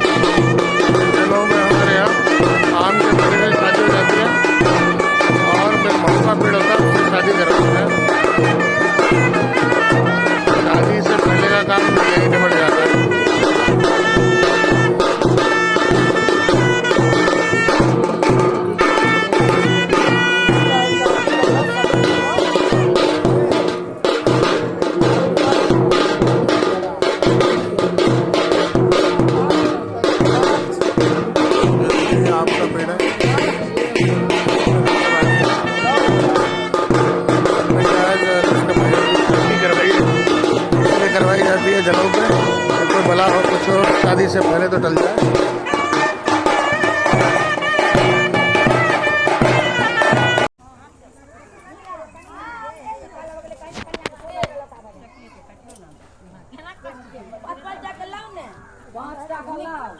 जनऊ में हमारे यहाँ आम के पेड़ में शादी हो जाती है और फिर महू का पेड़ होता है, उससे शादी करवाते हैं। शादी से पहले का काम यही निपट जाता है। ये आम का पेड़ है। इसमें क्या है, इसका शादी करवाई, इसलिए करवाई जाती है जनऊ पे कि कोई भला हो, कुछ हो, शादी से पहले तो टल जाए। 5 टाका लाओ।